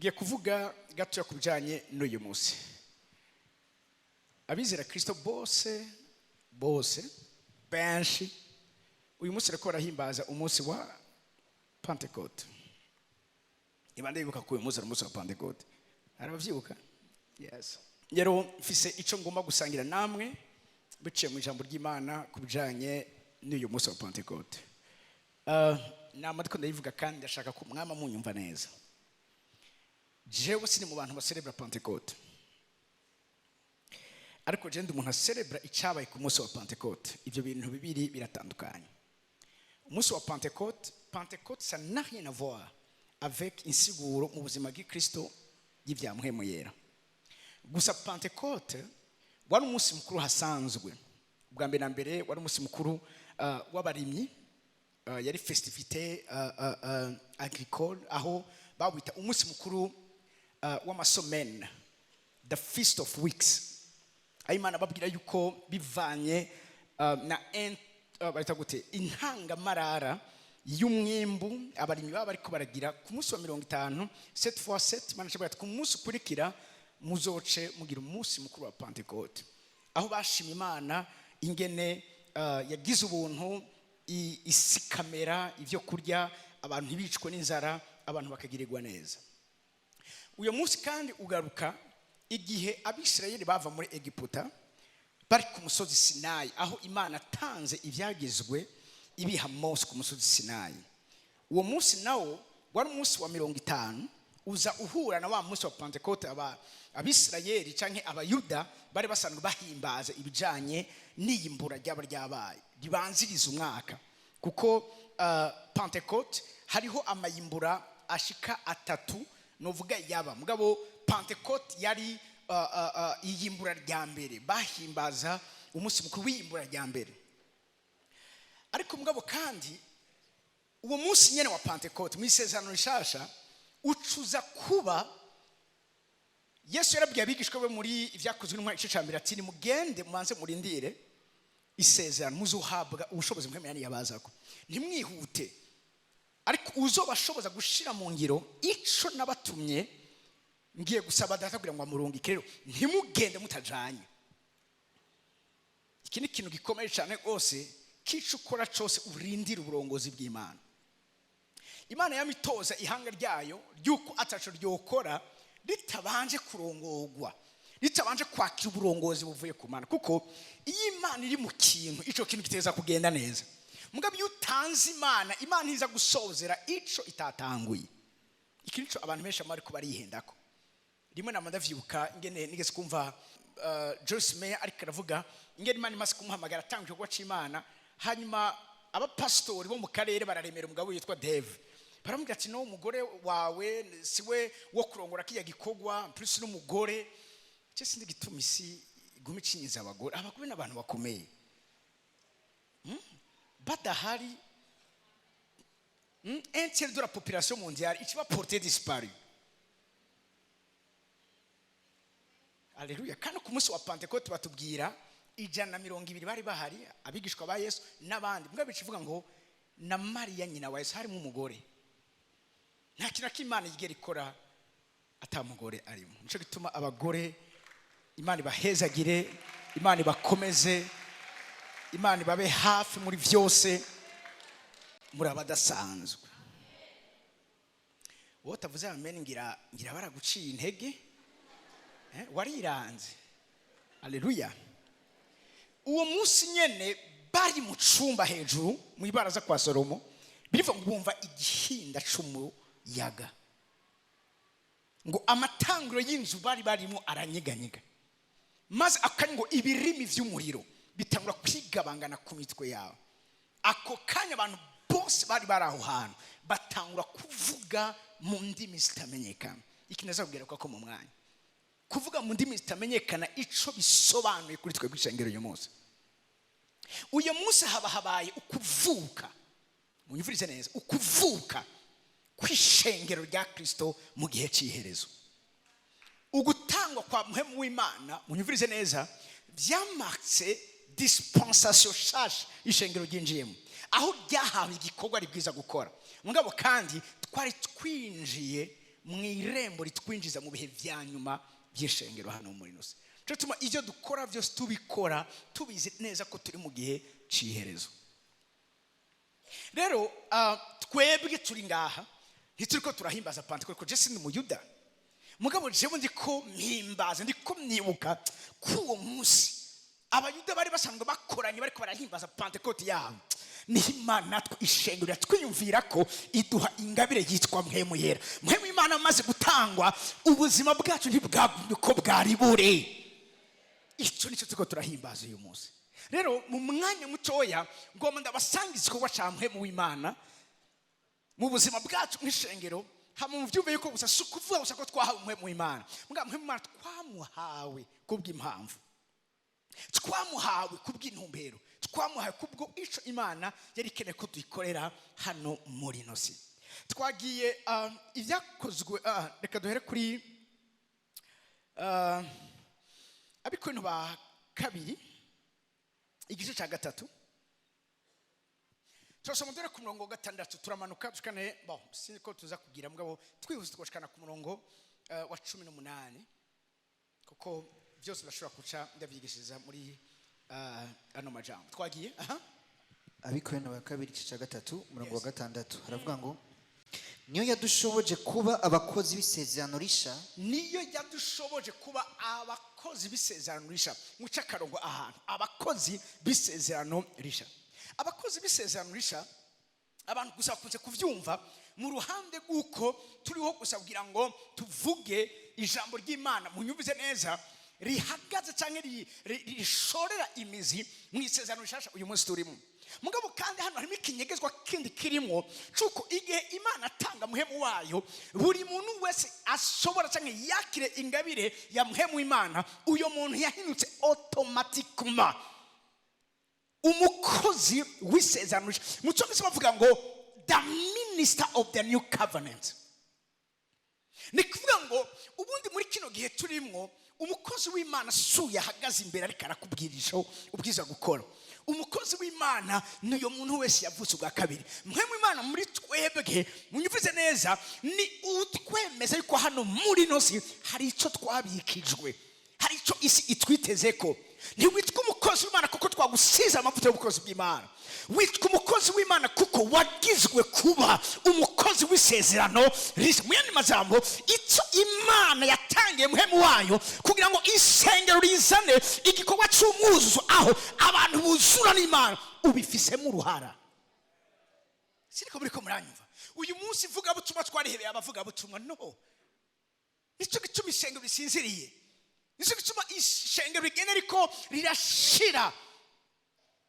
Ngiye kuvuga gatoya ku bijyanye n'uyu munsi. Abizera Kirisito bose bose benshi uyu munsi bariko barahimbaza umunsi wa Pentecote. Niba ndibuka ko uyu munsi ari umunsi wa Pentecote, hari abavyibuka? Yes. Rero mfise ico ngomba gusangira namwe biciye mu ijambo ry'Imana ku bijanye n'uyu munsi wa Pentecote. Nama ndiko ndayivuga kandi ndashaka ko mwama munyumva neza. Jewe sini mu bantu baserebra Pentecote, ariko je ndi umuntu aserebra icyabaye ku munsi wa Pentecote. Ibyo bintu bibiri biratandukanye. Umunsi wa Pentecote, Pentecote, ça n'a rien à voir avec insiguro mu buzima bw'Ikristo y'ibya Mpwemu Yera. Gusa Pentecote wari umunsi mukuru hasanzwe. Bwa mbere na mbere wari umunsi mukuru w'abarimyi, yari festivité agricole, aho bawita umunsi mukuru w'amasomene, the Feast of Weeks, aho Imana babwira yuko bivanye na bahita gute, intangamarara y'umwimbu abarimyi baba bariko baragira ku munsi wa 50, sept fois sept. Imana ati: "Ku munsi ukurikira muzoce mugira umunsi mukuru wa Pentecote," aho bashima Imana ingene yagize ubuntu, isikamera ibyo kurya, abantu ntibicwe n'inzara, abantu bakagirirwa neza. Uyu munsi kandi ugaruka igihe Abisirayeli bava muri Egiputa bari ku musozi Sinayi, aho Imana atanze ibyagezwe ibiha Mose ku musozi Sinayi. Uwo munsi nawo wari umunsi wa 50, uza uhura na wa munsi wa Pentecote. Aba Abisirayeli canke Abayuda bari basanzwe bahimbaza ibijanye n'iyimbura ryaba ryabaye ribanziriza umwaka, kuko Pentecote hariho amayimbura ashika atatu novuga yaba. Mugabo Pentecote yari iyimbura rya mbere, bahimbaza umunsi mukuru w'iyimbura rya mbere. Ariko mugabo kandi uwo munsi nyene wa Pentecote mu Isezerano Rishasha ucuza kuba Yesu yarabwiye abigishwa be muri Ibyakozwe n'Intumwa igice cya mbere ati: "Nimugende mubanze murindire isezerano, muzuhabwa ubushobozi Mpwemu yabazako. Ntimwihute, ariko uzobashoboza gushira mu ngiro ico nabatumye, ngiye gusaba Data kugira ngo amurungike. Rero ntimugende mutajanye." Iki ni ikintu gikomeye cyane rwose, kica ukora cyose urindire uburongozi bw'Imana. Imana yamitoza ihanga ryayo ry'uko ataco ryokora ritabanje kurongorwa, ritabanje kwakira uburongozi buvuye ku Mana, kuko iyo Imana iri mu kintu, ico kintu giteza kugenda neza. Mugabo iyo utanze Imana, Imana iza gusozera ico itatanguye. Iki nico abantu benshi bama bariko barihendako. Rimwe nama ndavyibuka ingene nigeze kumva Joyce Meyer ariko aravuga ingene Imana imaze kumuhamagara, atanga igikorwa c'Imana, hanyuma abapasitori bo mu karere bararemera umugabo witwa Dave, baramubwira ati: "No umugore wawe siwe wo kurongora kiya gikorwa plus n'umugore." Cyo sindi gituma isi iguma icinyiza abagore. Abagore n'abantu bakomeye. Badahari, Un tiers de la population mondiale ikiba porté disparu. Aleluya! Kandi ku munsi wa Pentecote batubwira 120 bari bahari, abigishwa ba Yesu n'abandi. Mbwa bikivuga ngo na Mariya nyina wa Yesu, harimo umugore. Nta kintu k'Imana yigera ikora atamugore arimo. Nico gituma abagore, Imana ibahezagire, Imana ibakomeze, Imana ibabe hafi muri byose. Muri abadasanzwe. Wowe utavuze amen, ngira baraguciye intege. Wariranze. Aleluya! Uwo munsi nyene bari mu cumba hejuru mu ibaraza kwa Salomo, birivuga ngo bumva igihinda c'umuyaga, ngo amatangiro y'inzu bari barimo aranyeganyega, maze akanya ngo ibirimi vy'umuriro bitangura kwigabangana ku mitwe yabo. Ako kanya abantu bose bari bari aho hantu batangura kuvuga mu ndimi zitamenyekana. Iki ndaza kubwira ko mu mwanya kuvuga mu ndimi zitamenyekana ico bisobanuye kuri twebwe ishengero uyu munsi. Uyu munsi haba habaye ukuvuka, munyumvirize neza, ukuvuka kw'ishengero rya Kristo mu gihe cy'iherezo, ugutangwa kwa Muhemu w'Imana. Munyumvirize neza, byamatse dispensation shasha ishengero ryinjiyemo, aho ryahawe igikorwa ribwiza gukora. Mugabo kandi twari twinjiye Mu irembo ritwinjiza mu bihe vya nyuma by'ishengero hano muri ino si. Cyo tuma ibyo dukora byose tubikora tubizi neza ko turi mu gihe cy'iherezo. Rero twebwe turi ngaha, ntituri ko turahimbaza Pantekote, ko je sindi Umuyuda, mugabo jewe ndiko mpimbaza, ndiko mnibuka ko uwo munsi Abayuda bari basanzwe bakoranye, bariko barahimbaza Pantekote yabo, niho Imana natwe ishengero iratwiyumvira ko iduha ingabire yitwa Mpwemu Yera. Mpwemu Imana amaze gutangwa, ubuzima bwacu ntibwagumye uko bwari buri. Icyo nicyo turiko turahimbaza uyu munsi. Rero mu mwanya mutoya ngomba ndabasangiza igikorwa cya Mpwemu w'Imana mu buzima bwacu nk'ishengero, hama muvyumve yuko gusa si ukuvuga gusa ko twahawe Mpwemu w'Imana. Mbwa Mpwemu w'Imana twamuhawe kubw'impamvu, twamuhawe kubw'intumbero, twamuhawe kubwo ico Imana yari ikeneye ko tuyikorera hano muri ino si. Twagiye ibyakozwe, reka duhere kuri Abikorinto ba Kabiri, igice cya 3. Turasoma dore ku murongo wa 6, turamanuka dushikane. Bon, siko tuza kugira, mugabo twihuse tugashikana ku murongo wa 18, kuko byose ndashobora guca ndabyigishiriza muri ano majambo. Twagiye, aha. Abikorinto ba Kabiri, igice cya 3, umurongo wa Yes. 6, haravuga ngo: "Niyo yadushoboje kuba abakozi b'isezerano risha." Niyo yadushoboje kuba abakozi b'isezerano risha. Muce akarongo ahantu abakozi b'isezerano risha. Abakozi b'isezerano risha, abantu gusa bakunze kubyumva mu ruhande rw'uko turiho gusa kugira ngo tuvuge ijambo ry'Imana, munyumvize neza, rihagaze cyangwa rishorera imizi mu isezerano rishasha uyu munsi turimo. Mugabo kandi hano harimo ikinyegezwa kindi kirimo cy'uko igihe Imana atanga Muhemu wayo, buri muntu wese ashobora cyangwa yakire ingabire ya Muhemu w'Imana, uyo muntu yahindutse automatiquement umukozi w'isezerano rishya. Mu Cyongereza bavuga ngo "the minister of the new covenant". Ni kuvuga ngo ubundi muri kino gihe turimo, umukozi w'Imana suye ahagaze imbere ariko arakubwirisha ubwiza gukora. Umukozi w'Imana ni uyo muntu wese yavutse ubwa kabiri. Mpwemu Imana muri twebwe, munyumvize neza, ni utwemeza yuko hano muri ino si hari icyo twabikijwe, hari icyo isi itwiteze ko. Ntiwitwa umukozi w'Imana kuko twagusize amavuta y'ubukozi bw'Imana. Witwa umukozi w'Imana kuko wagizwe kuba umukozi w'isezerano rishya. Mu yandi majambo, icyo Imana yatangiye Muhemu wayo kugira ngo isengero rizane igikorwa cy'umwuzuzo, aho abantu buzura n'Imana, ubifisemo uruhara. Siriko muri ko muranyumva? Uyu munsi ivugabutumwa twarihebeye abavugabutumwa. No nicyo gituma ishengero risinziriye, nicyo gituma ishengero rigenda riko rirashira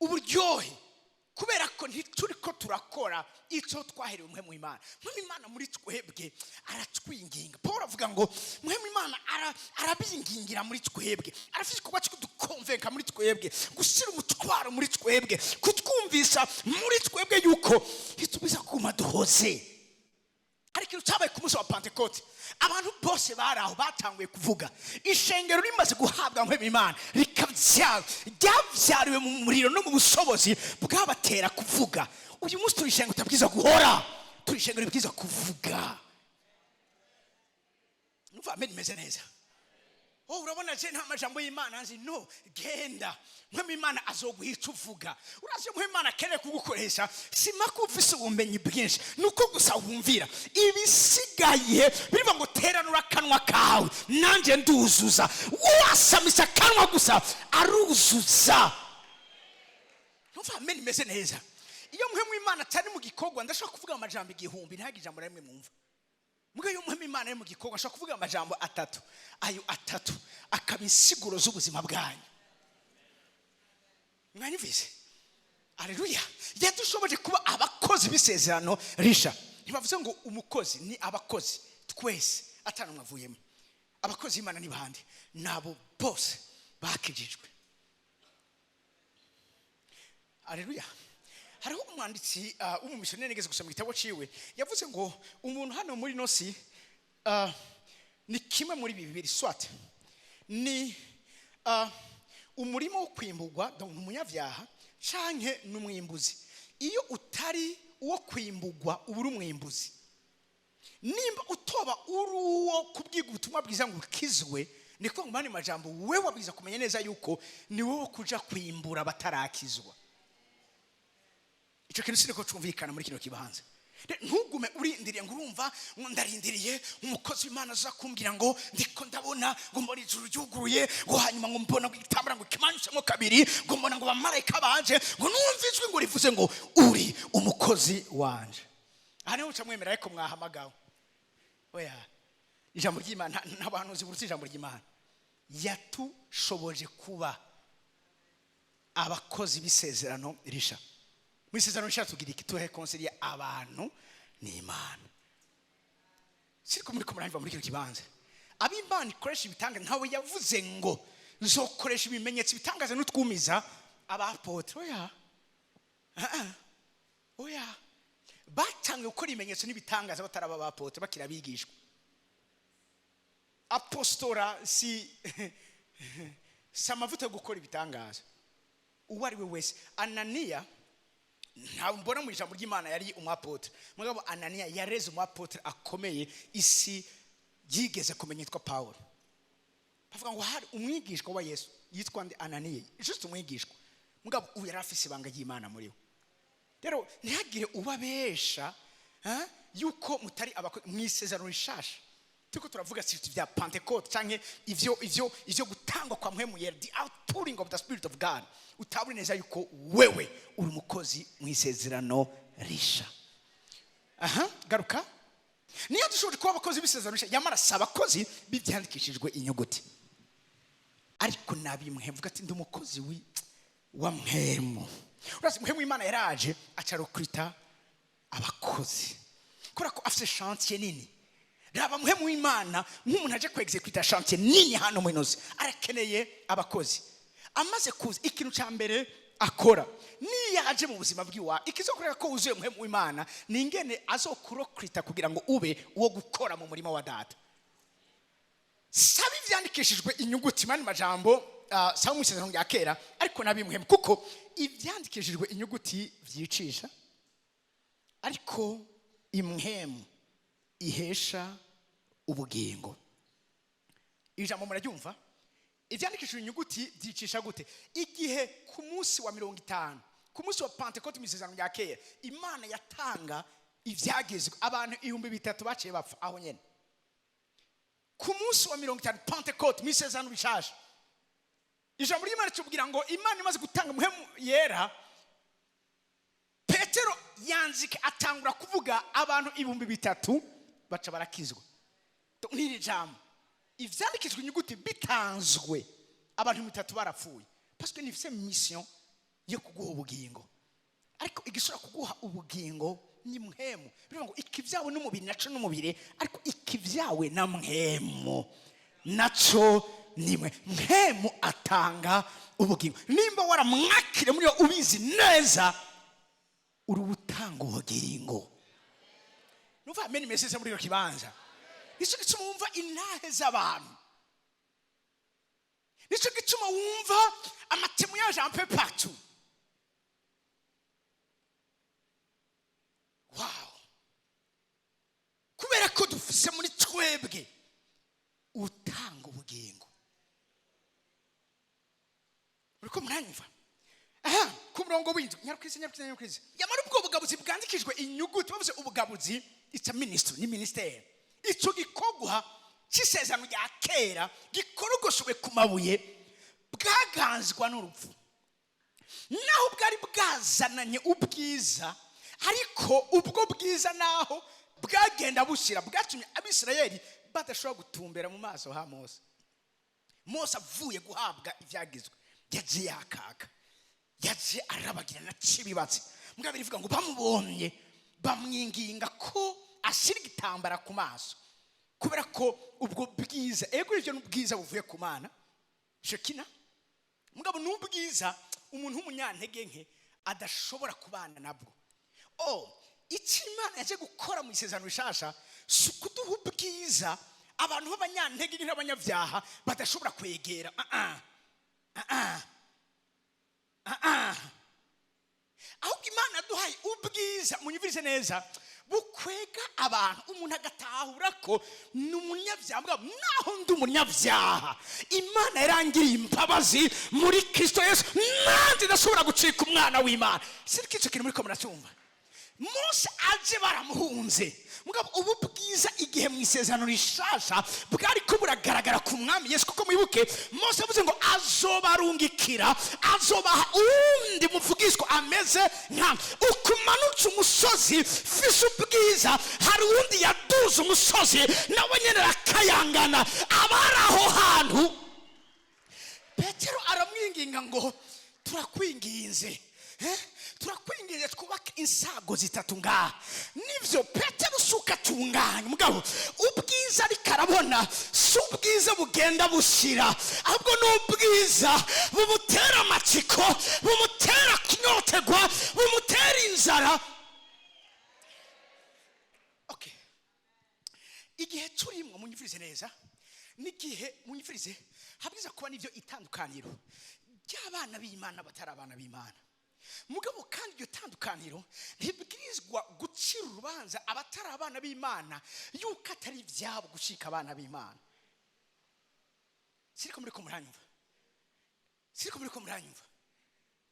uburyohe, kubera ko ntituri ko turakora icyo twaherewe Muhemu w'Imana. Muhemu Imana muri twebwe aratwinginga. Paul avuga ngo Muhemu Imana arabingingira muri twebwe, arafite igikorwa cyo kudukonvenka muri twebwe, gushyira umutwaro muri twebwe, kutwumvisha muri twebwe yuko ntitubiza kuguma duhoze. Hari ikintu cyabaye ku munsi wa Pantekote, abantu bose bari aho batanguye kuvuga. Ishengero rimaze guhabwa Mpwemu Imana, rikabyara, ryabyariwe mu muriro no mu bushobozi bwabatera kuvuga. Uyu munsi turi ishengero utabwiza guhora, turi ishengero ribwiza kuvuga. Numva amen imeze neza. Oh, urabona je nta majambo y'Imana nzi. No genda, Mpwemu Imana azoguha icyo uvuga. Urazi, Mpwemu Imana akeneye kugukoresha, sima ko ufise ubumenyi bwinshi, nuko gusa wumvira. Ibisigaye birivuga ngo teranura akanwa kawe nanjye nduzuza. Wasamisa akanwa gusa, aruzuza. Numva amen imeze neza. Iyo Mpwemu Imana atari mu gikorwa, ndashobora kuvuga amajambo 1000, ntihagire ijambo na rimwe mwumva. Mbwa iyo Mpwemu Imana ari mu gikorwa, ashobora kuvuga amajambo atatu, ayo atatu akaba insiguro z'ubuzima bwanyu. Mwanyumvise? Aleluya! Yadushoboje kuba abakozi b'isezerano risha. Ntibavuze ngo umukozi ni abakozi twese atanu mwavuyemo. Abakozi b'Imana ni bande? Ni abo bose bakijijwe. Aleluya! Hariho umwanditsi w'umumisiyoneri nigeze gusoma igitabo ciwe, yavuze ngo umuntu hano muri ino si ni kimwe muri ibi bibiri: soit ni umurima wo kwimburwa, donc ni umunyabyaha, canke ni umwimbuzi. Iyo utari uwo kwimburwa, uba uri umwimbuzi. Nimba utoba uri uwo kubwiga ubutumwa bwiza ngo ukizwe, ni kuvuga ngo mu yandi majambo, wewe wabwiza kumenya neza yuko ni wowe kuja kwimbura batarakizwa. Icyo kintu siniko cumvikana muri kino kibanza. Ntugume urindiriye ngo urumva ngo ndarindiriye umukozi w'Imana aza kumbwira ngo ndiko ndabona, ngo mbona ijuru ryuguruye, ngo hanyuma ngo mbona ngo igitambara ngo kimanyutsemo kabiri, ngo mbona ngo bamarayika baje, ngo numva ijwi ngo rivuze ngo uri umukozi wanje. Aha niho uca mwemera, ariko mwahamagawe. Oya, ijambo ry'Imana, nta buhanuzi buruta ijambo ry'Imana. Yatushoboje kuba abakozi b'isezerano risha. Mu isezerano risha tugira iki? Turéconcilie abantu n'Imana. Siriko muri ko muranyumva muri kino kibanza? Ab'Imana ikoresha ibitangaza, ntawe yavuze ngo nzokoresha ibimenyetso, ibitangaza n'utwumiza abapôtres. Oya. Ah, ah. Oya, batangiye gukora ibimenyetso n'ibitangaza bataraba abapôtres, bakiri abigishwa. Apostolat si amavuta yo gukora ibitangaza. Uwo ari we wese, Ananiya, ntabwo mbona mu ijambo ry'Imana yari umwapôtre, mugabo Ananiya yareze umwapôtre akomeye isi yigeze kumenya, yitwa Paul. Bavuga ngo hari umwigishwa wa Yesu yitwa nde? Ananiya, juste umwigishwa, mugabo ubu yari afise ibanga ry'Imana muri we. Rero ntihagire ubabesha, eh, yuko mutari mu isezerano rishasha. Turiko turavuga si bya Pentecote canke ivyo gutangwa kwa Mpwemu Yera, the outpouring of the Spirit of God. Utaburi neza yuko wewe uri umukozi mu isezerano risha. Aha garuka, niyo dushobora kuba abakozi b'isezerano risha, yamara si abakozi b'ibyandikishijwe inyuguti, ariko nabimwe. Mvuga ati ndi umukozi wa Mpwemu. Urazi, Mpwemu Imana yaraje aca recruta abakozi kubera ko afite chantier nini. Raba, Mpwemu w'Imana nk'umuntu aje kwexécuta chantier nini hano mu inoze, arakeneye abakozi. Amaze kuza, ikintu cya mbere akora niyo aje mu buzima bw'iwa, ikizokorera ko wuzuye Mpwemu w'Imana, ni ingene azokurecruta kugira ngo ube uwo gukora mu murima wa Data. Saba ibyandikishijwe inyuguti, mani majambo, saba mu isezerano rya kera, ariko nabimwe, kuko ibyandikishijwe inyuguti byicisha, ariko imwemu ihesha ubugingo. Ijambo muraryumva? Ibyandikishijwe inyuguti byicisha gute? Igihe ku munsi wa 50, ku munsi wa Pentecote mu isezerano rya kera, Imana yatanga ibyagezwe, abantu 3000 baciye bapfa aho nyene. Ku munsi wa 50, Pentecote mu isezerano bishasha, ijambo ry'Imana ritubwira ngo Imana imaze gutanga Muhemu Yera, Petero yanzika atangura kuvuga, abantu 3000 baca barakizwa. N'iri jambo, ivyandikishijwe inyuguti bitanzwe, abantu 3000 barapfuye, parce que nifise mission yo kuguha ubugingo, ariko igishobora kuguha ubugingo ni Mpwemu. Bivuga ngo ikibyawe n'umubiri naco n'umubiri, ariko ikibyawe na Mpwemu naco nimwe. Mpwemu atanga ubugingo. Nimba waramwakire muri yo, ubizi neza, uri gutanga ubugingo. Numva amen message muri iyo kibanza. Nicyo gituma wumva intahe z'abantu, nicyo gituma wumva amatémoignages un peu partout. Wow, kubera ko dufise muri twebwe utanga ubugingo. Uriko muranyumva? Aha ku murongo w'inzu, nyarukwizi, nyarukwizi, nyarukwizi. Yamara ubwo bugabuzi bwandikijwe inyuguti, bavuze ubugabuzi, it's a ministry, ni ministère. Ico gikorwa cy'isezerano rya kera gikorogoshwe ku mabuye bwaganzwa n'urupfu, naho bwari bwazananye ubwiza, ariko ubwo bwiza naho bwagenda bushira, bwatumye Abisirayeli badashobora gutumbera mu maso ha Mose. Mose avuye guhabwa ibyagizwe yagiye yakaka, yagiye arabagirana cy'ibibatsi. Mugabo rivuga ngo bamubonye bamwinginga ko ashyira igitambara ku maso, kubera ko ubwo bwiza, ego ibyo ni ubwiza buvuye ku Mana shekina, mugabo ni ubwiza umuntu w'umunyantege nke adashobora kubana nabwo. O icyo Imana yaje gukora mu isezerano rishasha si ukuduha ubwiza abantu b'abanyantege nke n'abanyabyaha badashobora kwegera. Ah, ah. Ah, ah. Ah, ah. Ahubwo Imana yaduhaye ubwiza, munyumvirize neza, bukwiriye. Bikwega abantu, umuntu agatahura ko ni umunyabyaha. Mugabo naho ndi umunyabyaha, Imana yarangiriye imbabazi muri Kristo Yesu, nanjye ndashobora gucika umwana w'Imana. Siriko icyo kintu muri ko muracyumva? Mose aje baramuhunze. Mugabo ubu bwiza, igihe mu isezerano rishasha bwari ko buragaragara ku Mwami Yesu, kuko mwibuke Mose yavuze ngo azobarungikira, azobaha uwundi muvugishwa ameze nka ukumanutse umusozi fise ubwiza. Hari uwundi yaduze umusozi, nawe nyene arakayangana. Abari aho hantu, Petero aramwinginga ngo: "Turakwinginze, eh? Turakwinginze, twubake insago zitatu ngaha." Nivyo, Petero usuka atunganya. Mugabo ubwiza ariko arabona si ubwiza bugenda bushira, ahubwo ni ubwiza bumutera amatsiko, bumutera kunyotegwa, bumutera inzara. Okay. Igihe turimwo, munyumvirize neza, n'igihe munyumvirize habwiza kuba n'ibyo itandukaniro ry'abana b'Imana batari abana b'Imana. Mugabo kandi iryo tandukaniro ntibwirizwa gucira urubanza abatari abana b'Imana yuko atari ibyabo gucika abana b'Imana. Siriko muri ko muranyumva? Siriko muri ko muranyumva?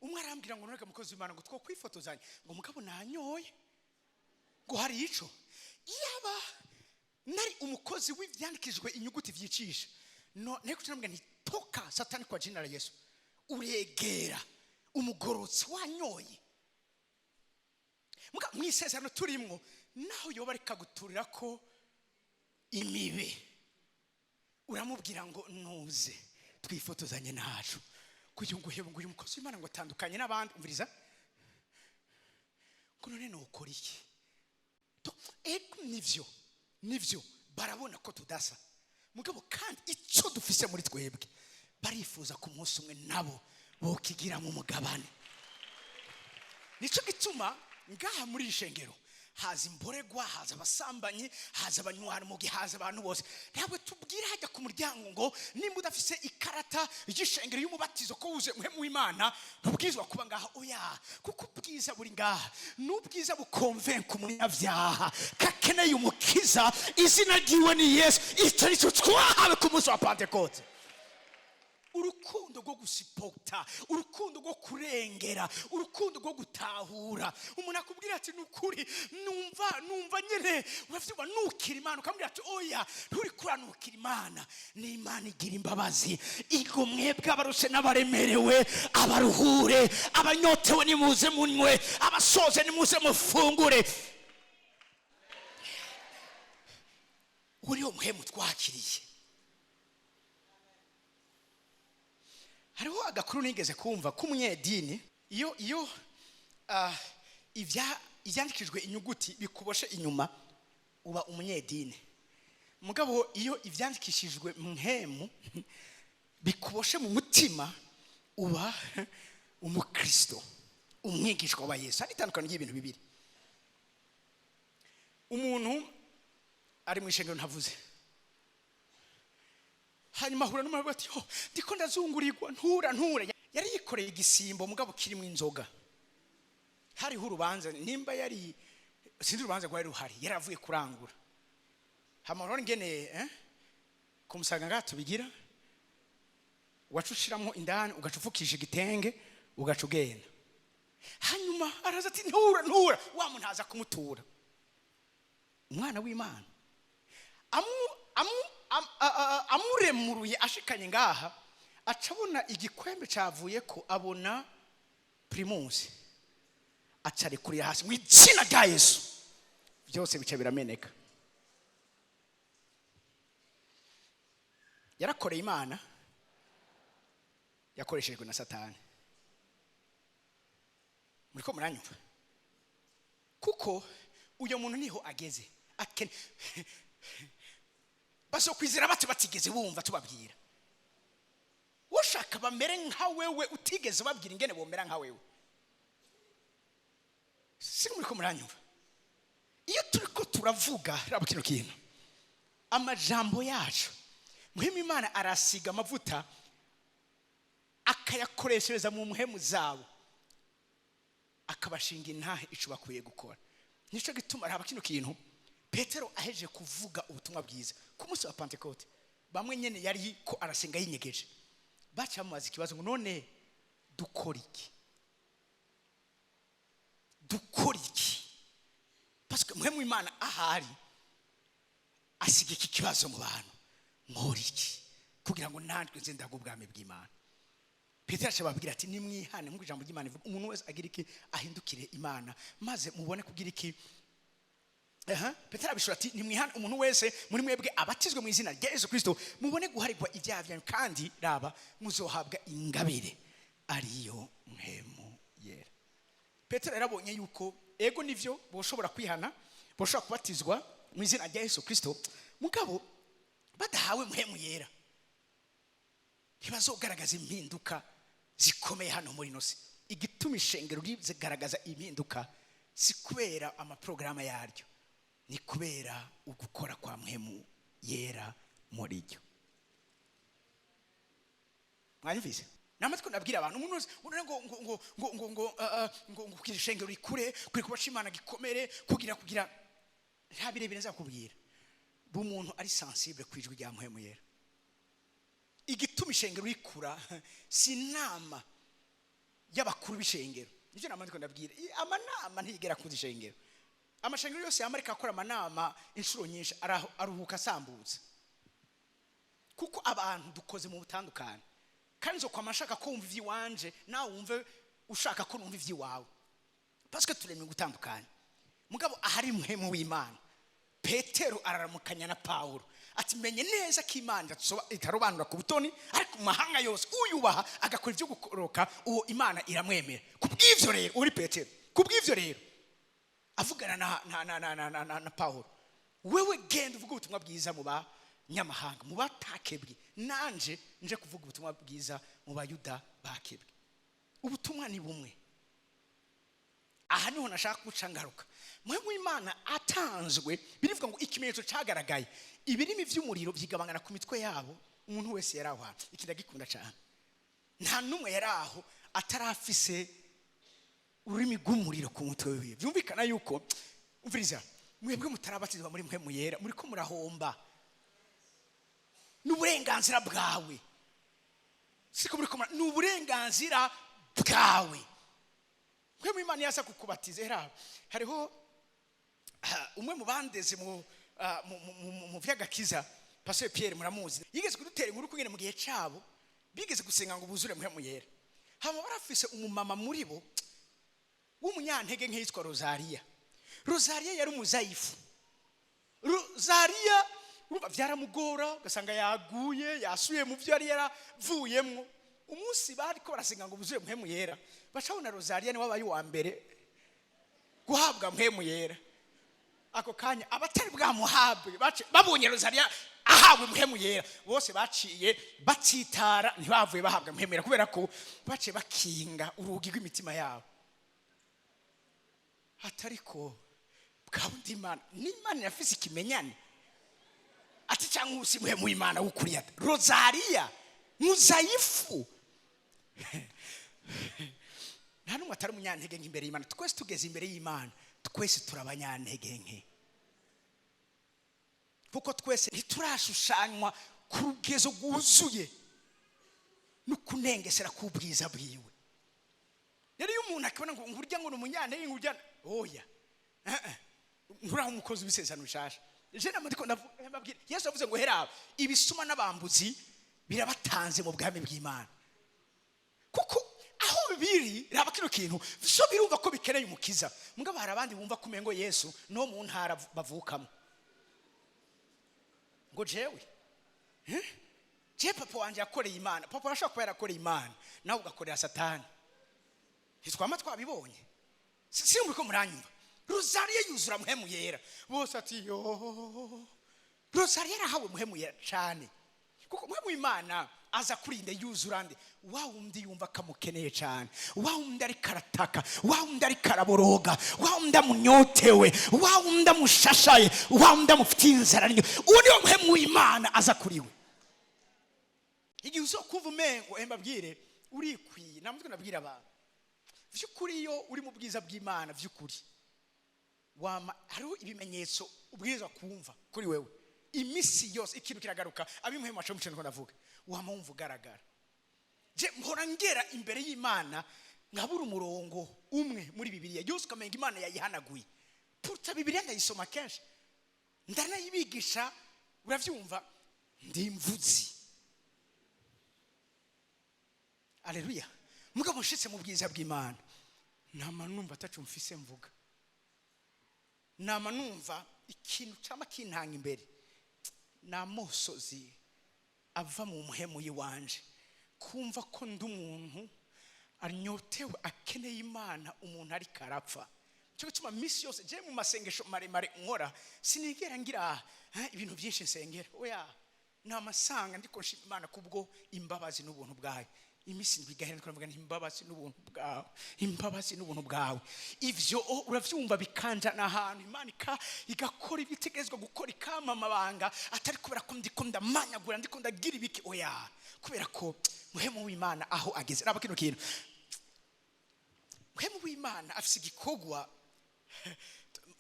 Umwe arambwira ngo: "None mukozi w'Imana, ngo two kwifotozanya," ngo mugabo nanyoye, ngo hari ico iyaba nari umukozi w'ivyandikijwe inyuguti vyicisha no nteko nambwira nti: "Toka Satani, kwa jina la Yesu." Uregera umugorotsi wanyoye. Muga mu isezerano turimwo, naho yoba ariko aguturira ko imibe, uramubwira ngo: "Nuze twifotozanye nacu," kugira ngo uhebe ngo uyu mukozi w'Imana ngo atandukanye n'abandi. Umviriza, ngo none nukora iki? Ego, nivyo, barabona ko tudasa. Mugabo kandi icyo dufise muri twebwe barifuza ku munsi umwe nabo bokigira mu mugabane. Nicyo gituma ngaha muri iri shengero haza imboregwa, haza abasambanyi, haza abanywarumogi, haza abantu bose. Ntabwo tubwira hajya ku muryango ngo nimba udafise ikarata y'ishengero y'umubatizo ko wuzuye muhemu w'Imana ntubwizwa kuba ngaha. Oya, kuko ubwiza buri ngaha ni ubwiza bukonvenka umunyabyaha kakeneye umukiza, izina ryiwe ni Yesu. Icyo ni cyo twahawe ku munsi wa Pantekote: urukundo rwo gusipota, urukundo rwo kurengera, urukundo rwo gutahura. Umuntu akubwira ati: "Ni ukuri numva nyine uravyumva nukira Imana," ukamubwira ati: "Oya, nturi kuranukira Imana, ni Imana igira imbabazi." Igo mwebwe abarushe n'abaremerewe abaruhure, abanyotewe nimuze munywe, abasoze nimuze mufungure. Uriyo muhemu twakiriye. Hariho agakuru nigeze kumva k'umunyedini. Iyo ivyandikijwe inyuguti bikuboshe inyuma, uba umunyedini. Mugabo iyo ivyandikishijwe mpemu bikuboshe mu mutima, uba umukristo, umwigishwa wa Yesu. Hari itandukano ry'ibintu bibiri. Umuntu ari mu ishengero ntavuze, hanyuma ahura n'umuntu ati: "Yo, ndiko ndazungurirwa, ntura ntura." Yari yikoreye igisimbo mugabo kirimo inzoga. Hariho urubanza, nimba yari, sinzi urubanza rwari ruhari, yari avuye kurangura. Hama urabona ingene kumusaga ngaha tubigira: waca ushiramo indani, ugaca upfukisha igitenge, ugaca ugenda. Hanyuma araza ati: "Ntura, ntura." Wa muntu aza kumutura. Umwana w'Imana amuremuruye, ashikanye ngaha, aca abona igikwembe cavuye ko, abona Primus, aca arekurira hasi mu izina rya Yesu, byose bica birameneka. Yarakoreye Imana, yakoreshejwe na Satani. Muriko muranyumva? Kuko uyo muntu niho ageze akene bazokwizera bate batigeze bumva tubabwira? Ushaka bamere nka wewe utigeze ubabwira ingene bomera nka wewe? Si muriko muranyumva? Iyo turiko turavuga, raba kino kintu, amajambo yacu, muhemu Imana arasiga amavuta, akayakoreshereza mu muhemu zabo, akabashinga intahe ico bakwiye gukora. Nico gituma raba kino kintu. Petero aheje kuvuga ubutumwa bwiza ku munsi wa Pentecote, bamwe nyene yari ko arasenga yinyegeje, baca bamubaza ikibazo ngo: "None dukora iki? Dukora iki?" Parce que mpwemu Imana ahari asiga iki kibazo mu bantu: "Nkora iki kugira ngo natwe nze ndaga ubwami bw'Imana?" Petero aca ababwira ati: "Nimwihane, nk'uko ijambo ry'Imana ivuga, umuntu wese agira iki? Ahindukire Imana, maze mubone kugira iki?" Aha, Petero abishura ati: "Nimwihane, umuntu wese muri mwebwe abatizwe mu izina rya Yesu Kristo, mubone guharigwa ibyaha byanyu, kandi raba, muzohabwa ingabire ariyo Mpwemu Yera." Petero yarabonye yuko ego nivyo, boshobora kwihana, boshobora kubatizwa mu izina rya Yesu Kristo, mugabo badahawe Mpwemu Yera ntibazogaragaza impinduka zikomeye hano muri ino si. Igituma ishengero rigaragaza impinduka si kubera amaporogaramu yaryo, ni kubera ugukora kwa Mpwemu Yera muri ryo. Mwanyumvise? Namatwi nabwira abantu, umuntu wese ubona ngo kugira ishengero rikure, kugira kubaca Imana gikomere, kugira nta birebire nzakubwira. Umuntu ari sensible ku ijwi rya Mpwemu Yera. Igituma ishengero rikura si inama y'abakuru b'ishengero. Nicyo nama ndiko ndabwira. Amanama ntiyigera akuza ishengero. Amashengero yose yama ariko akora amanama inshuro nyinshi aruhuka asambutse, kuko abantu dukoze mu butandukane. Kandi nzokwama nshaka ko wumva ivy'iwanje, nawe wumve ushaka ko numva ivy'iwawe, parce que turemye gutandukanye. Mugabo ahari Mpwemu w'Imana, Petero araramukanya na Pawulo ati: "Menye neza ko Imana itarobanura ku butoni, ariko mu mahanga yose uyubaha agakora ibyo gukoroka, uwo Imana iramwemera. Ku bw'ivyo rero," uri Petero, "ku bw'ivyo rero," avugana na Pawulo, "wewe genda uvuge ubutumwa bwiza mu banyamahanga, mu batakebwe, nanje nje kuvuga ubutumwa bwiza mu Bayuda bakebwe." Ubutumwa ni bumwe. Aha niho nashaka guca ngaruka. Mpwemu Imana atanzwe, birivuga ngo ikimenyetso cyagaragaye, ibirimi by'umuriro byigabangana ku mitwe yabo. Umuntu wese yari aho hantu, iki ndagikunda cyane, nta n'umwe yari aho atarafise ururimi rw'umuriro ku mutwe wiwe. Byumvikana yuko, umviriza, mwebwe mutarabatizwa muri Mpwemu Yera, muri ko murahomba n'uburenganzira bwawe. Siko muri ko ni uburenganzira bwawe. Mpwemu Imana yaza kukubatiza. Era hariho umwe mu bandeze mu vy'agakiza, Pastor Pierre muramuzi, yigeze kudutera inkuru kungene mu gihe cabo bigeze gusenga ngo buzure Mpwemu Yera. Hama barafise umumama muri bo w'umunyantege nke yitwa Rosaria. Rosaria yari umuzayifu. Rosaria, urumva, byaramugora, ugasanga yaguye, yasubiye mu byo yari yaravuyemwo. Umunsi bariko barasenga ngo buzuye Mpwemu Yera, bacabona Rosaria niwe wabaye uwa mbere guhabwa Mpwemu Yera. Ako kanya abatari bwamuhabwe babonye Rosaria ahawe Mpwemu Yera, bose baciye batsitara, ntibavuye bahabwa Mpwemu Yera, kubera ko baciye bakinga urugi rw'imitima yabo. Atariko bwa bundi Imana n'Imana irafise ikimenyane, ati cyangwa usi Mpwemu w'Imana w'ukuri ati Rosaria muzayifu. Nta n'umwe atari umunyantege nke imbere y'Imana. Twese tugeze imbere y'Imana, twese turi abanyantege nke, kuko twese ntiturashushanywa ku rugezo rwuzuye no kunengesera k'ubwiza bwiwe. Rero iyo umuntu akibona ngo ngurya, ngo ni umunyantege, ngurya, oya. Eh, eh. Nturaho umukozi w'isezerano bishasha. Je namadiko ndababwira, Yesu yavuze ngo: "Heraba, ibisuma n'abambuzi birabatanze mu bwami bw'Imana." Kuko aho biri, raba kino kintu, so birumva ko bikeneye umukiza. Mugabo hari abandi bumva ko umengo Yesu no mu ntara bavukamo, ngo jewe, Eh? Je papa wanje yakoreye Imana. Papa arashobora kuba yarakoreye Imana, nawe ugakorera Satani. Ntitwama twabibonye? Si muri ko muranyumva? Rozariya yuzura Muhemu Yera, bose ati: "Yo, Rozariya yarahawe Muhemu Yera cyane." Kuko Muhemu Imana aza kurinda yuzura nde? Wa wundi yumva akamukeneye cyane, wa wundi ariko arataka, wa wundi ariko araboroga, wa wundi amunyotewe, wa wundi amushashaye, wa wundi amufitiye inzara. Niyo uwo niwo Muhemu w'Imana aza kuri we. Igihe uzokumva umengo, mbabwire, urikwiye, namutwe nabwira abantu, vy'ukuri iyo uri mu bwiza bw'Imana, vy'ukuri Wama hariho ibimenyetso ubwirizwa kumva kuri wewe imisi yose. Ikintu kiragaruka abimuhe maco muco, niko ndavuga. Wama wumva ugaragara. Je mpora ngera imbere y'Imana nkabura umurongo umwe muri Bibiliya yose, ukamenga Imana yayihanaguye. Pourtant Bibiliya ndayisoma kenshi, ndanayibigisha, uravyumva, ndi imvuzi. Aleluya! Mugabo nshitse mu bwiza bw'Imana, nama numva ataco mfise mvuga, nama numva ikintu cama kintanga imbere ni amosozi ava mu muhemu y'iwanje, kumva ko ndi umuntu anyotewe, akeneye Imana, umuntu ariko arapfa. Cyo gituma misi yose je mu masengesho maremare nkora sinigera ngira ibintu byinshi nsengera. Oya, namasanga ndiko nshima Imana kubwo imbabazi n'ubuntu bwayo. Iminsi 7 igahera ndiko ndavuga nti: "Imbabazi n'ubuntu bwawe, imbabazi n'ubuntu bwawe." Ivyo uravyumva, bikanjana ahantu Imana igakora ibitegerezwa gukora, ikampa amabanga, atari kubera ko ndiko ndamanyagura, ndiko ndagira ibiki. Oya, kubera ko muhemu w'Imana aho ageze. Raba kino kintu: muhemu w'Imana afise igikorwa.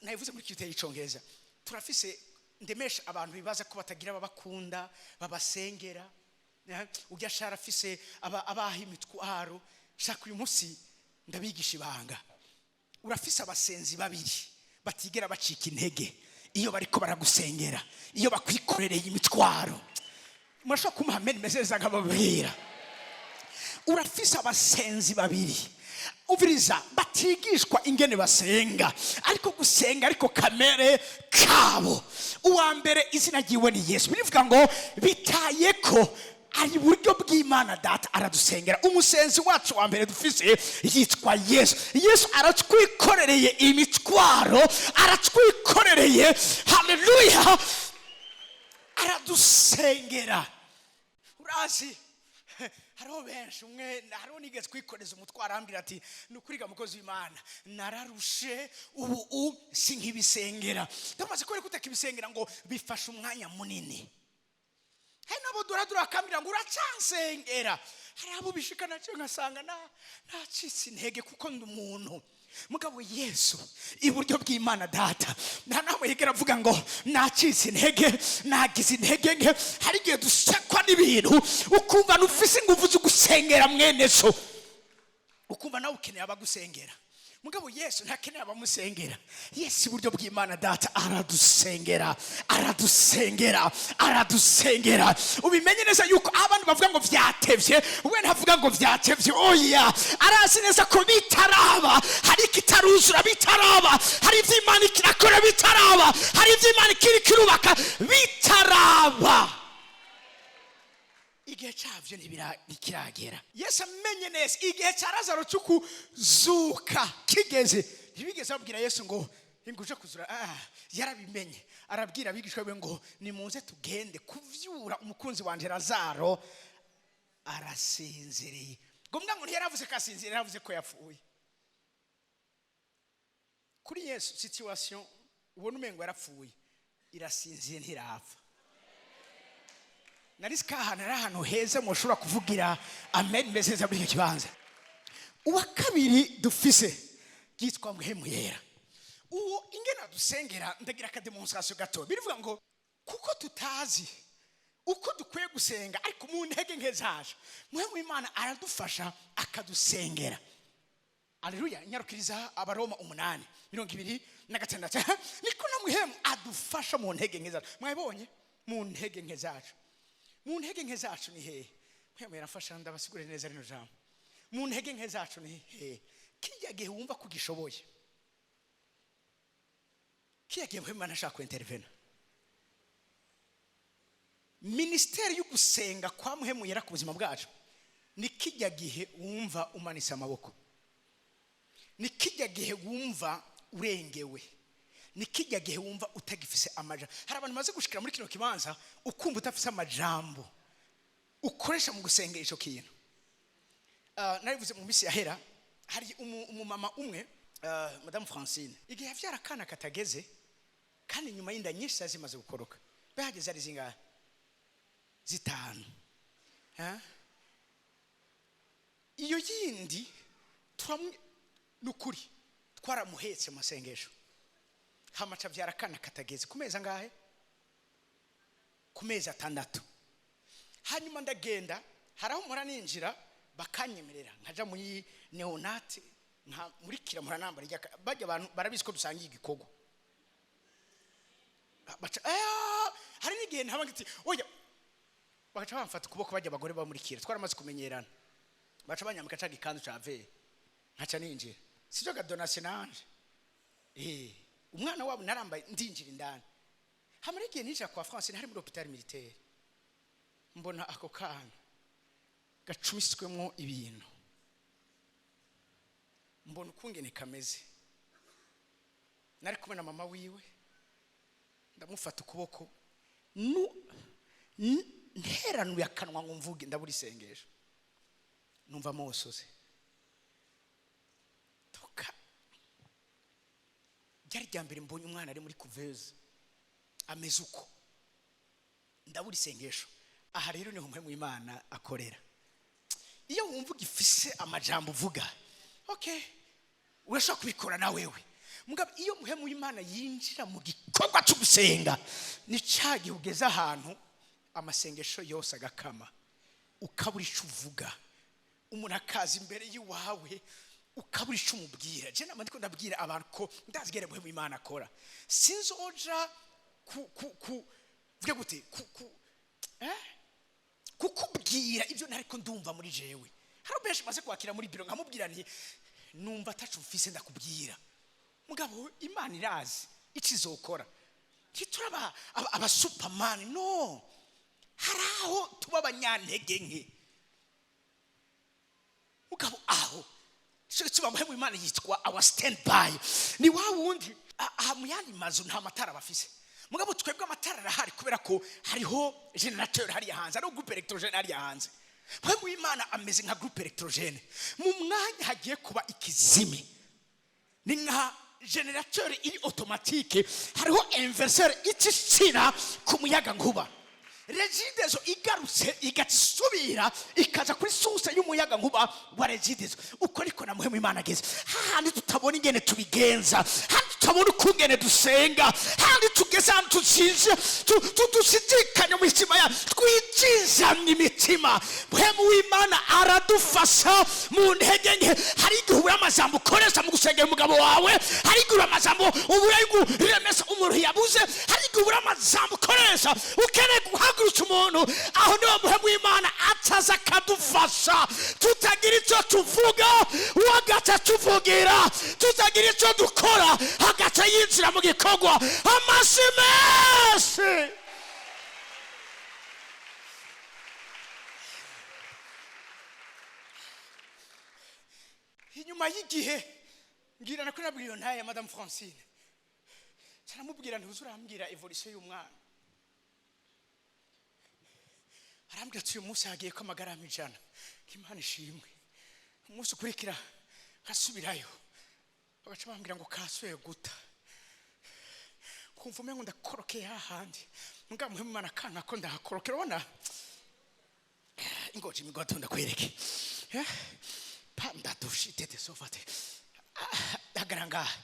Nabivuze muri kiriteri y'icongereza. Turafise ndemesha abantu bibaza ko batagira ababakunda babasengera. Ujya shara afise abaha imitwaro. Shaka uyu munsi ndabigisha ibanga: urafise abasenzi babiri batigera bacika intege iyo bariko baragusengera, iyo bakwikorereye imitwaro. Murashobora kumuha amen meze neza nkababwira. Urafise abasenzi babiri, umviriza, batigishwa ingene basenga, ariko gusenga ariko kamere kabo. Uwa mbere izina ryiwe ni Yesu. Birivuga ngo bitaye ko ari buryo bw'Imana Data aradusengera. Umusenzi wacu wa mbere dufise yitwa Yesu. Yesu aratwikorereye imitwaro, aratwikorereye. Haleluya! Aradusengera. Urazi, hariho benshi, umwe hariho nigeze kwikoreza umutwaro, arambwira ati: "Ni ukuriga mukozi w'Imana, nararushe ubu sinkibisengera." Ndamaze kubera ko utakibisengera ngo bifashe umwanya munini. Hari n'abo duradura bakambwira ngo: "Uracansengera?" Hari abo bishika nacyo ngasanga nacitse intege, kuko ndi umuntu. Mugabo Yesu iburyo bw'Imana Data nta namwe yigera avuga ngo nacitse intege, nagize intege nke. Hari igihe dusekwa n'ibintu, ukumva ntufise ingufu zo gusengera mwene so, ukumva nawe ukeneye abagusengera. Mugabo Yesu ntakeneye abamusengera. Yesu iburyo bw'Imana Data aradusengera, aradusengera, aradusengera. Ubimenye neza yuko abantu bavuga ngo vyatevye, we ntavuga ngo vyatevye. Oya, arazi neza ko bitaraba hari ikitaruzura, bitaraba hari ivyo Imana ikirakora, bitaraba hari ivyo Imana ikiri kirubaka, bitaraba igihe cyabyo ntikiragera. Yesu amenye neza igihe cya Lazaro cyo kuzuka kigeze, ntibigeze babwira Yesu ngo inguje kuzura. Yarabimenye, arabwira abigishwa be ngo: "Nimuze tugende kuvyura umukunzi wanje Lazaro, arasinziriye." Ngo mbwa ngo ntiyaravuze ko asinziriye, yaravuze ko yapfuye. Kuri Yesu, situation ubona umengo yarapfuye irasinziye, ntirapfa. Nari ko ahantu ari ahantu heza mushobora kuvugira amen meze neza muri icyo kibanza. Uwa kabiri dufise yitwa Muhemu Yera. Uwo ingena dusengera, ndagira aka démonstration gato. Birivuga ngo kuko tutazi uko dukwiye gusenga, ariko mu ntege nke zacu Muhemu w'Imana aradufasha akadusengera. Aleluya! Nyarukiriza Abaroma 8:26. Niko na Muhemu adufasha mu ntege nke zacu. Mwabibonye? Mu ntege nke zacu. Mu ntege nke zacu ni hehe Muhemu yarafasha? Ndabasigurire neza rino jambo. Mu ntege nke zacu ni hehe? Kirya gihe wumva ko ugishoboye, kirya gihe Muhemu Imana ashaka kwintervena. Ministère yo gusenga kwa Muhemu Yera ku buzima bwacu ni kijya gihe wumva umanitse amaboko, ni kijya gihe wumva urengewe, ni kijya gihe wumva utagifise amajambo. Hari abantu bamaze gushikira muri kino kibanza, ukumva utafise amajambo ukoresha mu gusenga icyo kintu. Narivuze mu minsi yahera, hari umumama umwe, Madamu Francine, igihe yavyara akana katageze, kandi nyuma y'inda nyinshi zari zimaze gukoroka. Bahageze ari zingahe? 5. Ha? Iyo yindi turamwe, ni ukuri twaramuhetse mu masengesho. Hamaca abyara akana katageze ku mezi angahe? Ku mezi 6. Hanyuma ndagenda, hari aho mpora ninjira bakanyemerera nkaja muri néonat, nka muri kira mpora nambara bajya abantu barabizi ko dusangiye igikorwa. Baca hari n'igihe ntaba ngiti oya, bagaca bamfata ukuboko, bajya abagore bamurikira twaramaze kumenyerana, baca banyambika ca gikanzu ca vert, nkaca ninjira. Sivyo ga donation nanje, umwana wabo narambaye ndinjira indani. Hamara igihe ninjira kwa Francine, hari muri hôpital militaire, mbona ako kana gacumiswemwo ibintu, mbona ukungene kameze. Nari kumwe na mama wiwe, ndamufata ukuboko, nteranuye akanwa ngo mvuge, ndabura isengesho, numva amosoze toka. Ryari rya mbere mbonye umwana ari muri couveuse ameze uko, ndabura isengesho. Aha rero niho Mpwemu Imana akorera. Iyo wumva ugifise amajambo uvuga, okay, urashobora kubikora na wewe. Mugabo iyo Mpwemu Imana yinjira mu gikorwa cyo gusenga, ni ca gihe ugeze ahantu amasengesho yose agakama, ukabura ico uvuga, umuntu akaza imbere y'iwawe ukabura ico umubwira. Je nama ndiko ndabwira abantu ko ndazigere Mpwemu Imana akora, sinzoja ku vuge gute ku kukubwira ibyo ntariko ndumva muri jewe. Hari benshi maze kwakira muri biro nkamubwira nti numva atacu mfise ndakubwira, mugabo Imana irazi icizokora. Ntituraba aba superman, no, hari aho tuba abanyantege nke. Mugabo aho tuba Mpwemu Imana yitwa our stand by, ni wa wundi aha mu yandi mazu nta matara bafise, mugabo twebwe amatara arahari kubera ko hariho générateur hariya hanze, hariho groupe électrogène hariya hanze. Mpwemu Imana ameze nka groupe électrogène. Mu mwanya hagiye kuba ikizimi, ni nka générateur iri automatique, hariho inverseur icishira ku muyaga nkuba. Regideso igarutse igasubira ikaza kuri source y'umuyaga nkuba wa Regideso. Uko ariko na Mpwemu Imana ageze hahandi tutabona ingene tubigenza, handi tutabona ukungene dusenga, handi tugeze ahantu tuzinze dushidikanya mu mitima ya twijijamye imitima, Mpwemu w'Imana aradufasha mu ntege nke. Hari igihe ubura amajambo ukoresha mu gusengera umugabo wawe, hari igihe ubura amajambo ubura yo kuremesha umuntu yabuze, hari igihe ubura amajambo ukoresha ukeneye guhagurutsa umuntu. Aho niho Mpwemu w'Imana ataza akadufasha, tutagira icyo tuvuga we agaca tuvugira, tutagira icyo dukora agaca yinjira mu gikorwa. Amashyi menshi. Inyuma y'igihe ngira nako nabwiye iyo ntaye ya Madame Francine, caramubwira nti urambwira évolution y'umwana. Arambwira ati uyu munsi hagiye ko amagarama 100, Imana ishimwe. Umunsi ukurikira nkasubirayo, bagaca bambwira ngo kasuye guta, kumva umengo ndakorokeye hahandi. Mugabo Muhemu Imana kanka ko ndahakorokera. Ubona ingoje imigoto ndakwereke. Panda dushite de sofate, hagarara ngaha.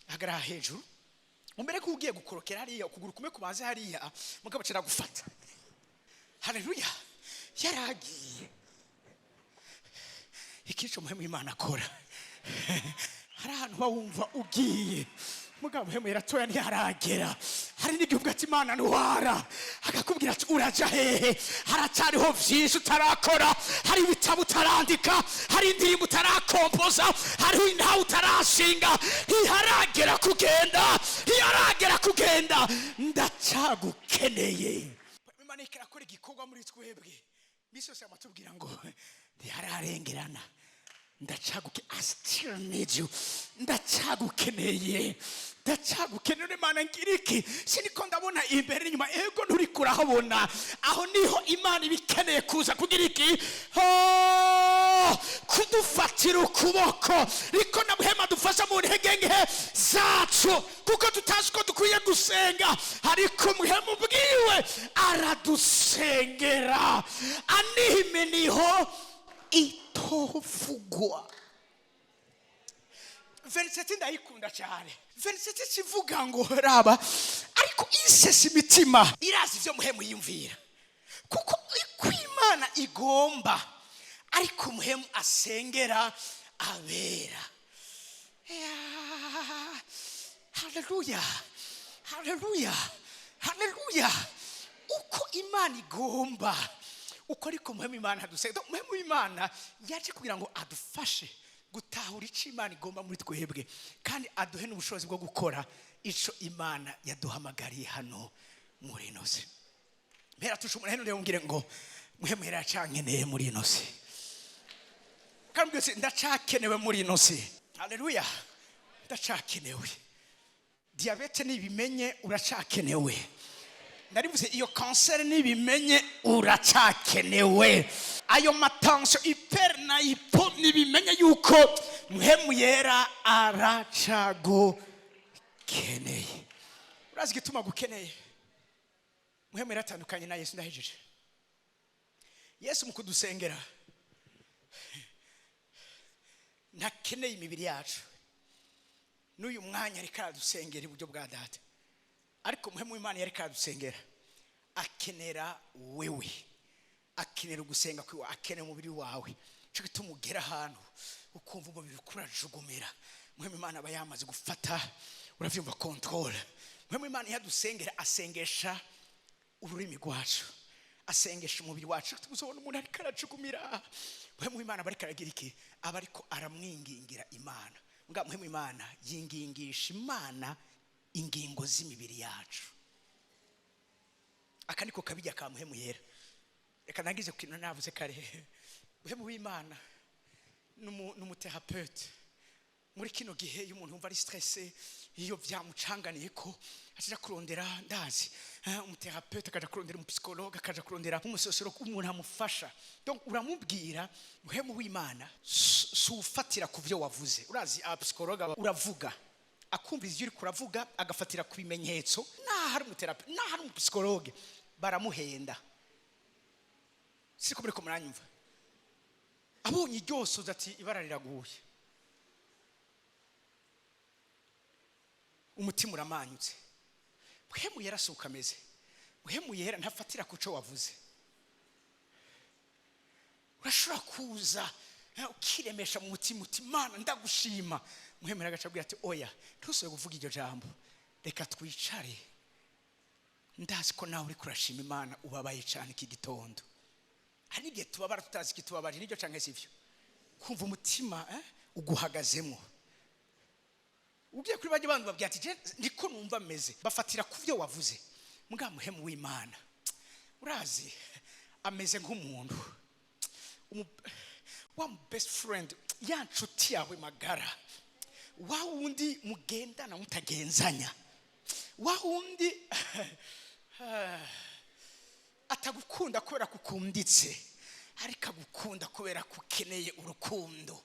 Hagarara hejuru umbere ko ugiye gukorokera hariya, ukuguru kumwe kubanze hariya, mugabo kiragufata. Haleluya, yaragiye. Ikico Muhemu Imana akora, hari ahantu uba wumva ugiye, mugabo Muhemu yaratoya ntiharagera. Hari n'igihe uvuga ati Imana ntwara, akakubwira ati uraja hehe? Haracyariho vyinshi utarakora, hari ibitabo utarandika, hari indirimbo utarakompoza, hariho intawe utarashinga. Ntiharagera kugenda, ntiharagera kugenda, ndacyagukeneye. Imana irakora igikorwa muri twebwe misi yose, amatubwira ngo ntihararengerana, ndacaguke, I still need you, ndacyagukeneye, ndacyagukeneye. Imana ngira iki? Siniko ndabona imbere n'inyuma. Ego, nturi kurahabona. Aho niho Imana iba ikeneye kuza kugira iki? Oh, kudufatira ukuboko. Niko na Muhema dufasha mu ntege nke zacu, kuko tutazi ko dukwiye gusenga, ariko Muhema ubwiwe aradusengera aniha iminiho itovugwa. 27 ndayikunda cyane. 27 kivuga ngo raba, ariko isesa imitima irazi ibyo Muhemu yiyumvira, kuko uko Imana igomba ariko Muhemu asengera abera. Haleluya, haleluya, haleluya! Uko Imana igomba, uko ariko Muhemu Imana adusenga. Muhemu Imana yaje kugira ngo adufashe gutahura icyo Imana igomba muri twebwe, kandi aduhe n'ubushobozi bwo gukora icyo Imana yaduhamagariye hano muri ino si. Mpera tushe umuntu hano, rero ngo Muhemu yaracankeneye muri ino si. Kandi mbwira, ndacakenewe muri ino si. Haleluya, ndacakenewe. Diyabete nibimenye, uracakenewe. Narivuze, iyo kanseri nibimenye, uracakenewe. Ayo ma tension, hyper na hypo, nibimenye yuko Muhemu Yera aracagukeneye. Urazi igituma gukeneye? Muhemu Yera atandukanye na Yesu. Ndahejeje. Yesu mu kudusengera ntakeneye imibiri yacu. N'uyu mwanya ariko aradusengera iburyo bwa Data, ariko Muhemu w'Imana yariko aradusengera akenera wewe, akenera ugusenga kwiwe, akenera umubiri wawe. Cyo gituma ugera ahantu ukumva umubiri ukurajugumira, Muhemu Imana aba yamaze gufata, uravyumva, contrôle. Muhemu Imana iyo adusengera asengesha ururimi rwacu, asengesha umubiri wacu. Tuzobona umuntu ariko arajugumira, Muhemu w'Imana aba ariko aragira iki? Aba ariko aramwingingira Imana. Mbwa Muhemu Imana yingingisha Imana ingingo z'imibiri yacu. Aka niko kabijya ka Muhemu Yera. Reka nangize ku kintu navuze kare. Muhemu w'Imana n'umu thérapeute. Muri kino gihe, iyo umuntu yumva ari stressé, iyo byamucanganiye, ko aja kurondera, ndazi, umu thérapeute, akaja kurondera umu psychologue, akaja kurondera umu sociologue, umuntu amufasha. Donc uramubwira, Muhemu w'Imana si ufatira ku byo wavuze. Urazi aba psychologue, uravuga akumviriza ibyo uri kuravuga, agafatira ku bimenyetso. Naho ari umu thérapeute, naho ari umu psychologue, baramuhenda. Siko muriko muranyumva? Abonye iryosoza ati ibara riraguye, umutima uramanyutse. Muhemu Yera asuka ameze. Muhemu Yera ntafatira ku cyo wavuze. Urashobora kuza ukiremesha mu mutima uti: "Mana, ndagushima." Muhemu Yera agaca abwira ati: "Oya, ntusubire kuvuga iryo jambo, reka twicare. Ndazi ko nawe uri kurashima Imana, ubabaye cyane iki gitondo." Hari n'igihe tubabara tutazi ikitubabaje. Nibyo canke sivyo? Kumva umutima uguhagazemo, ugiye kuri bajya bantu babwira ati: "Je niko numva meze." Bafatira ku byo wavuze. Mbwa Muhemu w'Imana, urazi, ameze nk'umuntu wa mu best friend, ya nshuti yawe magara, wa wundi mugendana mutagenzanya, wa wundi atagukunda kubera kukunditse, ariko agukunda kubera ko ukeneye urukundo.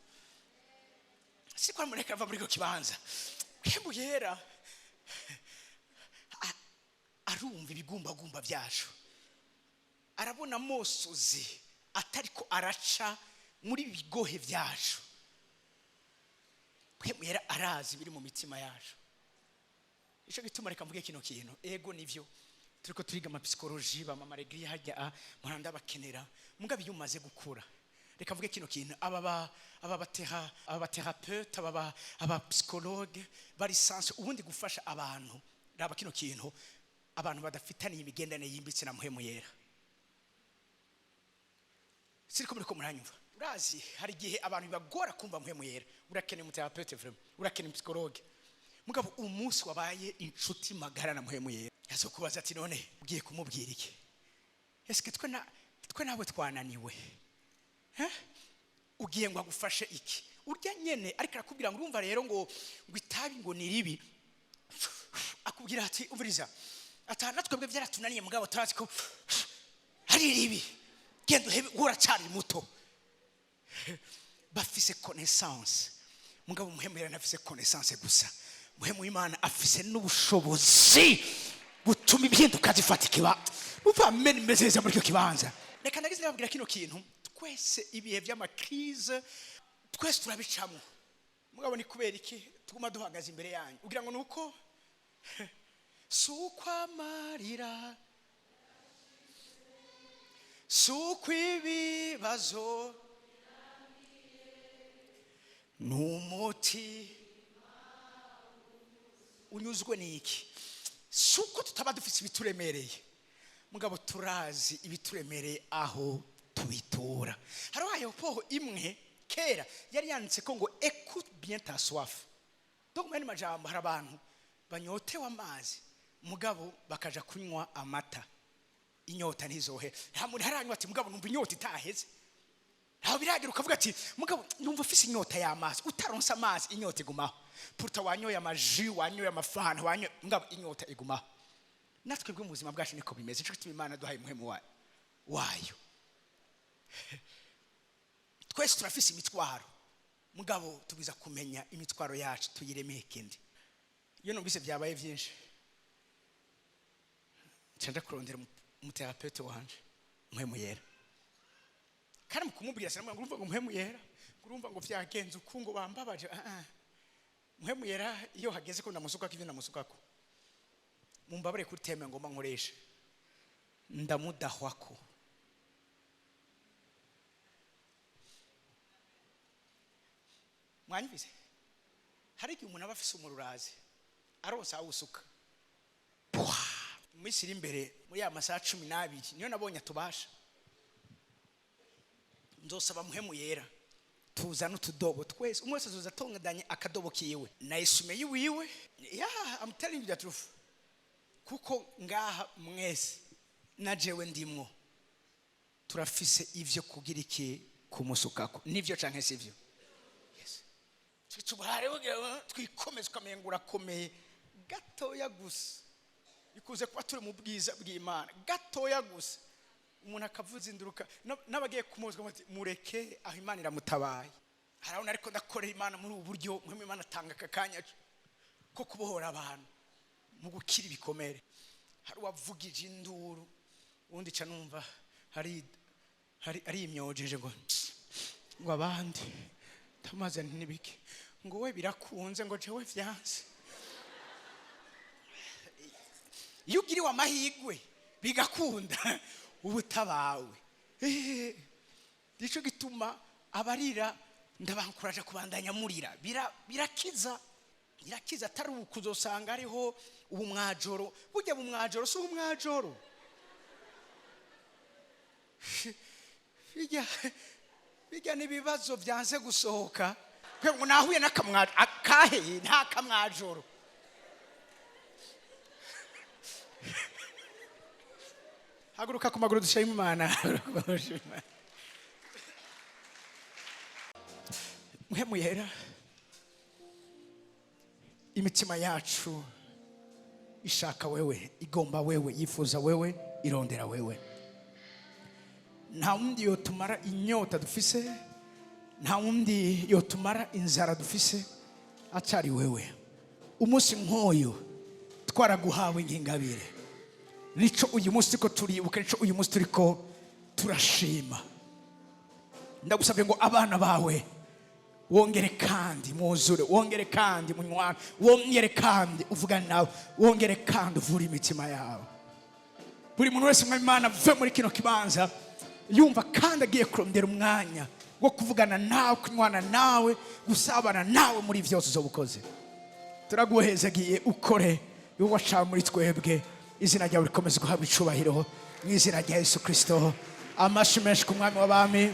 Siko mureka ava muri icyo kibanza. Muhemu Yera arumva ibigumbagumba byacu, arabona amosozi atariko araca muri bigohe byacu. Muhemu Yera arazi ibiri mu mitima yacu. Icyo gituma reka mvuge kino kintu. Ego, nivyo, turiko turiga ama psychologie, ba mama regri hajya muranda bakenera. Mugabe iyo umaze gukura, reka mvuge kino kintu, aba ba thérapeute, aba psychologue bari censés ubundi gufasha abantu. Raba kino kintu, abantu badafitaniye imigenderanire yimbitse na Muhemu Yera. Siriko muriko muranyumva? Urazi hari igihe abantu bibagora kumva Muhemu Yera. Urakeneye umu thérapeute vraiment, urakeneye psychologue, mugabo umunsi wabaye inshuti magara na Muhemu Yera, yazokubaza ati: "None ugiye kumubwira iki?" Eske twe nawe twananiwe? Eh? Ugiye ngo agufashe iki? Urya nyene ariko arakubwira ngo urumva rero ngo itabi ngo ni ribi, akubwira ati: "Umviriza, ata natwebwe byaratunaniye, mugabo turazi ko ari ribi, genda uhebe, uracyari muto." Bafise connaissance, mugabo Muhemu Yera ntafise connaissance gusa. Muhemu w'Imana afise n'ubushobozi butuma impinduka zifata ikiba. Umva mene imeze neza muri icyo kibanza. Reka ndagize ndababwira kino kintu: twese ibihe by'ama crises twese turabicamo. Mugabo ni kubera iki tuguma duhagaze imbere yanyu? Ugira ngo ni uko si uko amarira, si uko ibibazo, ni umuti unyuzwe n'iki? Si uko tutaba dufite ibituremereye, mugabo turazi ibituremereye aho tubitura. Hariho aéroport imwe kera yari yanditse ko ngo "Écoute bien ta soif". Donc mu yandi majambo, hari abantu banyotewe amazi, mugabo bakaja kunywa amata, inyota ntizohe. Nta muntu haranywa ati: "Mugabo numva inyota itaheze." Ntaho biragira ukavuga ati: "Mugabo numva ufise inyota y'amazi." Utaronse amazi, inyota igumaho. Pourtant wanyoye amajus, wanyoye amafanta, wanyoye, mugabo inyota igumaho. Natwe bwe mu buzima bwacu niko bimeze. Ico gituma Imana duhaye umuhemu wayo. Twese turafise imitwaro, mugabo tubiza kumenya imitwaro yacu tuyiremeke indi. Iyo numvise byabaye byinshi, nca nja kurondera umuthérapeute wanje, Mpwemu Yera. Kandi mu kumubwira sinamubwira ngo: "Urumva," ngo, "Mpwemu Yera," ngo, "urumva," ngo, "vyagenze uku," ngo, "bambabaje." Ah ah, Mpwemu Yera iyo hageze ko ndamusukako ivyo ndamusukako, mumbabare kuri terme ngomba nkoresha, ndamudahwako. Mwanyumvise? Hari igihe umuntu aba afise umururazi, aronse awusuka. Pwa! Mu minsi iri imbere, muri ya masaha 12 niyo nabonye atubasha, nzosaba Muhemu Yera tuzane utudobo twese. Umwe wese azoza atonganye akadobo kiwe na isume yiwiwe. Yeah, I'm telling you the truth, kuko ngaha mwese na jewe ndimwo, turafise ivyo kugira iki kumusukako. Nivyo canke sivyo? Yes. Tubare twikomeze, ukamenga urakomeye gatoya gusa. Bikuze kuba turi mu bwiza bw'Imana gatoya gusa, umuntu akavuza induruka n'abagiye kumuzwa bati: "Mureke aho, Imana iramutabaye." Harabona ariko ndakorera Imana muri ubu buryo. Muhemu Imana atanga aka kanya ko kubohora abantu mu gukira ibikomere. Hari uwavugije induru, ubundi ca numva hari imyojeje ngo abandi ndamaze ntibiki, ngo we birakunze, ngo jewe vyanse. Iyo ugiriwe amahirwe bigakunda, uba utabawe. Nico gituma abarira ndabankuraje kubandanya murira. Birakiza, birakiza. Atari ubu kuzosanga hariho ubumwajoro. Burya bumwajoro si ubumwajoro, bijya n'ibibazo byanze gusohoka. Ngo nahuye n'akamwajo akaheye, nta kamwajoro. Haguruka ku maguru, dushime Imana. Haguruka ku maguru, dushime Imana. Muhemu Yera, imitima yacu ishaka wewe, igomba wewe, yifuza wewe, irondera wewe. Nta wundi yotumara inyota dufise, nta wundi yotumara inzara dufise atari wewe. Umunsi nk'uyu twaraguhawe nk'ingabire. Nico uyu munsi turiko turibuka, nico uyu munsi turiko turashima. Ndagusabye ngo abana bawe wongere kandi mwuzure, wongere kandi munywana, wongere kandi uvugane nawe, wongere kandi uvure imitima yawe. Buri muntu wese, mwami Imana, ave muri kino kibanza yumva kandi agiye kurondera umwanya wo kuvugana nawe, kunywana nawe, gusabana nawe muri byose uzoba ukoze. Turaguhezagiye, ukore iwacawe muri twebwe, izina ryawe rikomeze guhabwa icubahiro, mu izina rya Yesu Kirisito. Amashi menshi ku Mwami w'abami.